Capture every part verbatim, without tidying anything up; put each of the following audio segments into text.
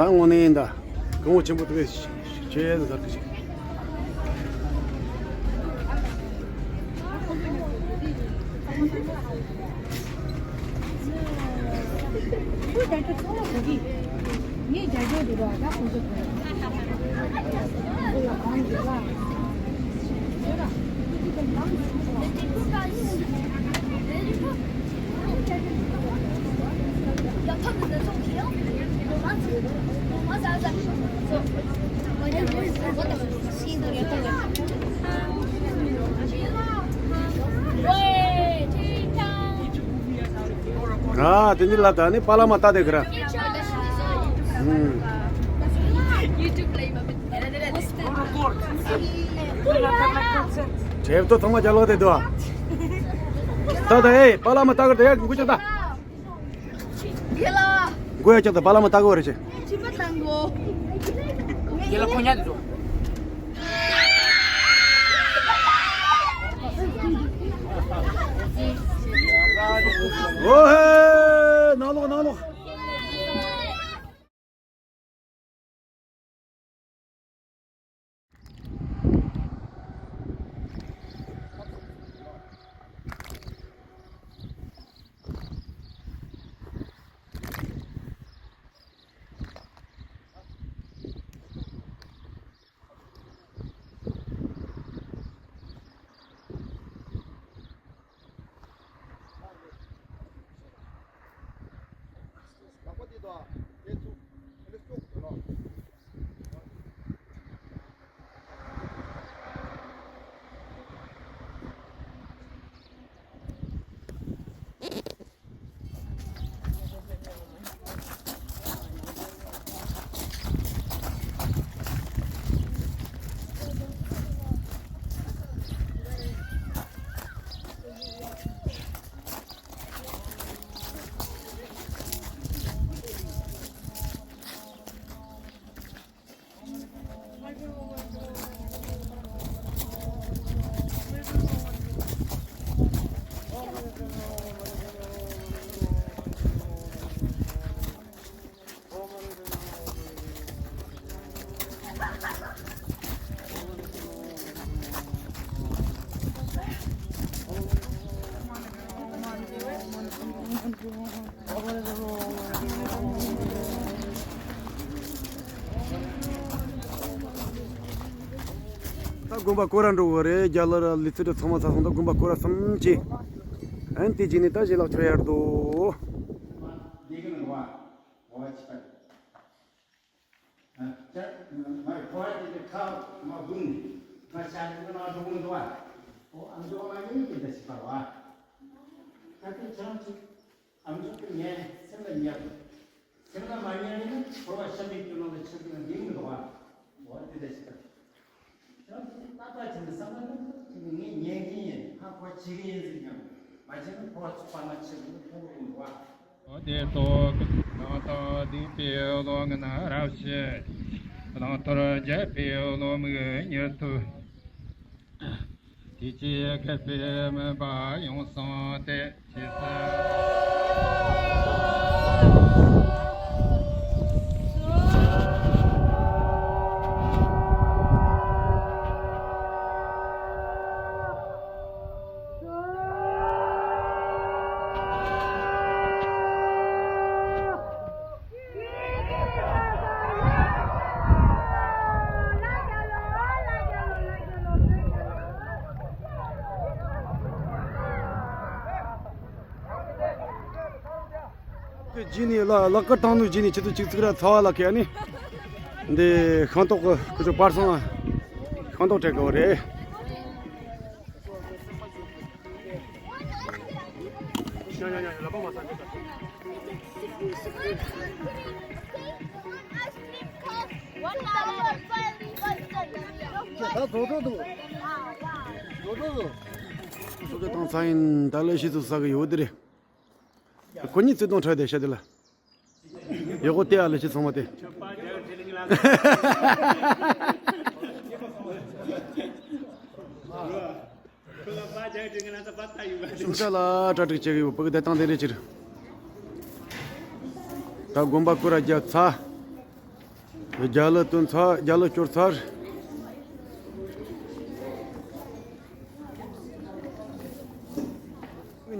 ད་དངོས་གནས་ཡིན་ད། སྐུ་ངོ་ཆེན་པོ་དེ་བས་ཆེ་ཟེར་གི་ཅིག་ཨ། དེ་འདི་ལ་ད་ནི་པ་ལ་མ་ལྟ་དེ་གི་ར། ཨུམ། ཁྲེབ་ཏོ་ཚང་མ་ཅ་ལག་དེ་འདུག་ཨ། ད་ད་ཨེ་པ་ལ་མ་ལྟ་གི་ར། ད་ཡ་གི་འགུལ་ཅག་ད། འགུལ་ཡ་ཅག་ད་པ་ལ་མ་ལྟ་གི་བ་རེ་ཆེ། ཁྱི་པ་དང་གོ། ཁྱི་ལ་ཁོ་ཉལ་དུ་འགྲོ། ཨོ་ཧེ། ནང་ལོག་ནང་ལོག་ད་དགོན་པ་སྐོར་ར་འགྲོ་གི་རེད། རྒྱ་ལ་ར་ལི་ཚེ་ར་ཚང་མ་ཚ་སོང་། ད་དགོན་པ་སྐོར་ར་སང་ཅི། ཨན་དེ་རྗེས་ནས་ད་ཞལ་ལག་མཆོད་ཡར་དོ། འདི་གི་ནང་བ། བ་ཅི་ད། ཨ། ཅག་མ་རེད། ཕོ་བ་དེ་ཁ་མ་བུང་ནས་ང་ཤ་ཁྲག་ནང་འགྲོ་གི་འདུག་བ། ཨོ་ཨ་མཆོག་ལ་ཡིན་གྱི་འདི་ཞིག་པ་བ། ད་དེ་ཆང་ཅིག་ཨ་མཆོག་གི་ངས་སེམས་ལ་ཉར། སེམས་ལ་མ་ཉར་ཡིན་ན་འཁོར་བ་ཤ་མེད་ཀྱི་ནང་ལ་ཆགས་ཀྱི་ན་འདི་མི་འདུག་བ། འོ་དེ་འདྲ་ཞིག་པ། ཆང་ཅིག་ཏག་ཏག་བྱས་ནས་བསམ་བློ་ནི་ངས་ཉན་གྱི་ཡིན། ཧ་གོ་བྱེད་ཀྱི་ཡིན་ཟེར་ཀྱང་མ་བྱས་ན་འཁོར་བ་ཚུགས་པ་མ་ཆགས་ཀྱི་ན་འཁོར་བ་མི་འདུག་བ། འོ་དེ་ཐོག་གི་ནང་དང་སྡིག་པའི་བློ་ངན་རབ་ཞི། རང་ཐོར་རྒྱལ་པའི་བློ་མིག་མྱུར་ཐུབ། དེ་ཅིག་མཁས་པའི་མུན་པ་ཡོངས་སངས་ཏེ། ཇི་སྲིད། རྗེས་ནས་ལ་ལག་བཀར་བཏང་ནུས་རྗེས་ནས་ཆུ་ཚོད་གཅིག་ཙིག་ར་ཚ་བ་ལ་ཁེ་ནི། འདི་ཤིང་ཏོག་གི་ཁུ་ཚོ་པར་སང་ཤིང་ཏོག་སྤྲད་དགོས་རེད། ད་བཟོ་འདྲ་འདུག་བཟོ་འདྲ་འདུག་བཟོ་འདྲ་བཏང་ཚར་ཡིན། ད་ལས་ཤི་ཚུགས་ས་གི་ཡོད་དེ་རེད། ཁོ་གཉིས་བརྩེ་དུང་འཕྲོད་དེ་ཤ་དེ་ལ། ཡོད་གོ་དེ་ཨ་ལས་ཤི་ཚང་མ་དེ། ཤིང་ཤ་ལ་གྲ་སྒྲིག་བྱེད་ཀྱི་ཡོད། ཕ་གི་བསྡད་སྟངས་དེ་འདྲ་ཅིག་རེད། ད་དགོན་པ་སྐོར་ར་རྒྱབ་ཚར། རྒྱ་ལོ་བཏོན་ཚར། རྒྱ་ལོ་སྐྱོར་ཚར།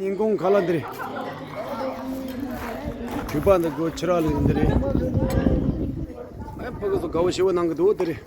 ཉིན་གུང་ཁ་ལག་འདི་རེད། གུས་པ་འདི་གོ་ཕྱི་ར་ལ་འདི་རེད། ཨ་ཕ་གི་ཚོ་དགའ་བོ་ཞེ་བོ་གནང་གི་འདུག་འདི་རེད།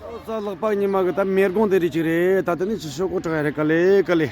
ཨོ་ཙ་ལག་པ་ཉི་མ་གི་ད་མེ་སྒོང་དེ་རིགས་ཅིག་རེད། ད་དེ་ནི་ཅི་ཤོག་གོ་དྲག་རེད། ག་ལེ་ག་ལེ།